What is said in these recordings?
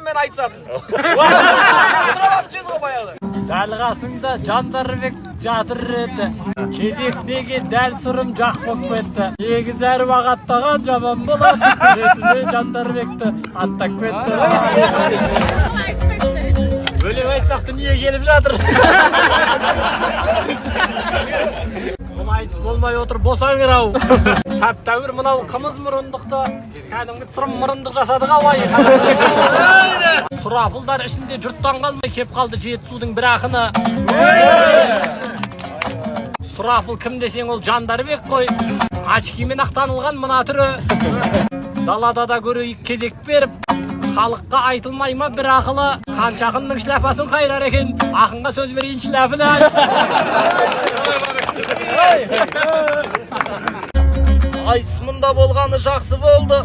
Сырыммен айтысатын. Сұрап алып жеді ғой баяғыда. Дәл қасыңда Жандарбек жатыр еді. Кезек неге дәл Сырым жақ болып кетті? Егіз әруақ аттаған жаман болады. Несіне Жандарбекті аттап кетті? Өлең айтсақ, дүние келіп жатыр. Бұл айтыс болмай отыр, босаңыр ау. Тәп тәуір мынау қымыз мұрындықты, кәдімгі Сырым мұрындық жасадық ау, ай. Сұрапылдар ішінде жұрттан қалмай кеп қалды Жетісудың бір ақыны. Сұрапыл кім десең, ол Жандарбек қой. Очкимен ақ танылған мына түрі. Далада да көрейік кезек беріп, халыққа айтылмай ма бір ақылы? Қанша ақынның шляпасын қайрар екен, ақынға сөз берейін шляпына. Айтыс мұнда болғаны жақсы болды.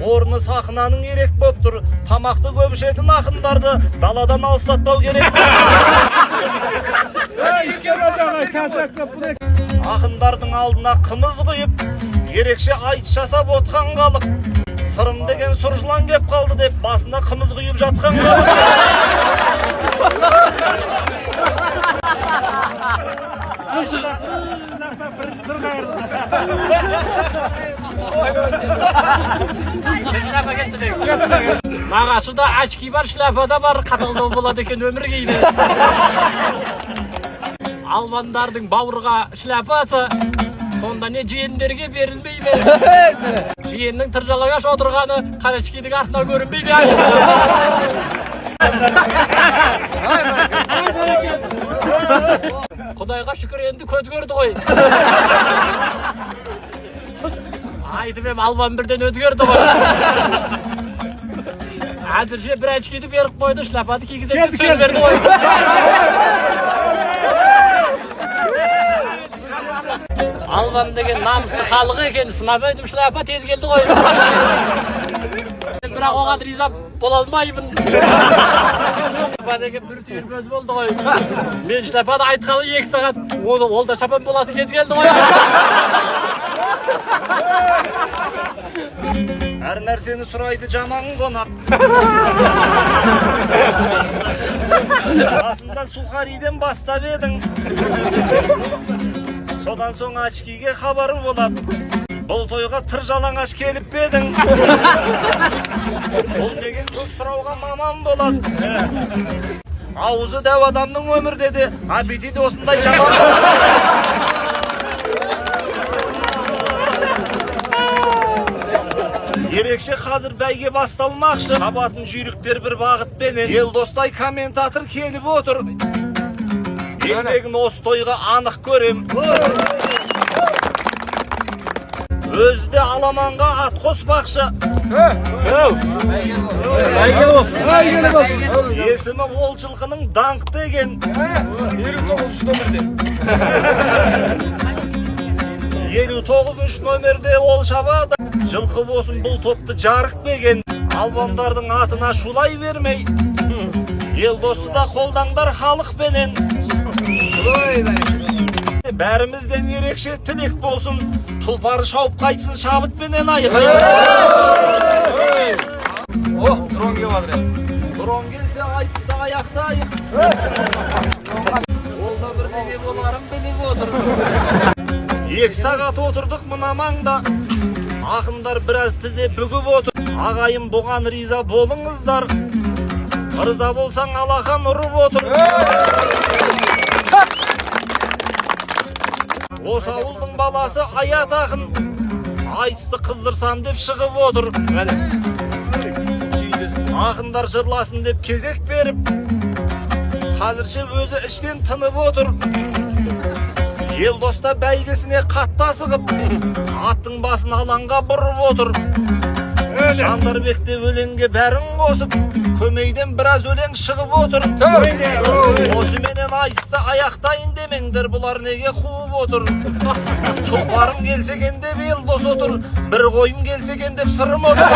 Орны сахнаның ерек боп тұр. Тамақты көп ішетін ақындарды даладан алыстатпау керек. Ақындардың алдына қымыз құйып, ерекше айтыс жасап отқан халық. Сырым деген сұр жылан кеп қалды деп басына қымыз құйып жатқан халық. Шляпа кетті деген. Нағашыда очки бар, шляпа да бар, қаталдау болады екен өмір кейде. Албандардың бауырға шляпасы, сонда не жиендерге берілмей ме? Жиеннің тыр жалаңаш отырғаны қара очкидің артынан көрінбей ме? Құдайға шүкір, енді көз көрді ғой. Айтып ем, албан бірден өзгерді ғой. Әзірше бір очкиді беріп қойды, шляпаны кигізеді деп сөз берді ғой. Албан деген намысты халық екен, сынап едім, шляпа тез келді ғой. Бірақ оған риза бола алмаймын. Шляпа деген бір түйір көз болды ғой. Мен шляпаны айтқалы 2 сағат, ол да шапан болатын кез келді ғой. Әр нәрсені сұрайды жаман қонақ. Басында сухариден бастап едің. Содан соң очкиге хабары болады. Бұл тойға тыр жалаңаш келіп пе едің? Бұл деген көп сұрауға маман болады. Аузы дәу адамның өмірде де аппетиті осындай жаман болады. Ерекше қазір бәйге басталмақшы. Шабатын жүйріктер бір бағытпенен. Елдостай комментатор келіп отыр. Еңбегін осы тойға анық көрем. Өзі де аламанға ат қоспақшы. Бәйге болсын. Бәйге болсын. Есімі ол жылқының Даңқ деген. 59-номерде. 59-номерде ол шабады. Жылқы болсын, бұл топты жарық берген. Албандардың атына шулай бермей. Елдосты да қолдаңдар халықпенен. Бәрімізден ерекше тілек болсын. Тұлпары шауып қайтсын шабытпенен айқай. О, дрон келіп жатыр енді. Дрон келсе, айтысты аяқтайық. Ол да бірдеңе боларын біліп отыр. 2 сағат отырдық мына маңда. Ақындар біраз тізе бүгіп отыр. Ағайын, бұған риза болыңыздар. Ырза болсаң, алақан ұрып отыр. Осы ауылдың баласы Аят ақын айтысты қыздырсам деп шығып отыр. Ақындар жырласын деп кезек беріп, қазірше өзі іштен тынып отыр. Елдоста бәйгесіне қатты асығып, аттың басын алаңға бұрып отыр. Жандарбек те өлеңге бәрін қосып, көмейден біраз өлең шығып отыр. Осыменен айтысты аяқтайын демеңдер, бұлар неге қуып отыр? Тұлпарым келсе екен деп Елдос отыр, бір қойым келсе екен деп Сырым отыр.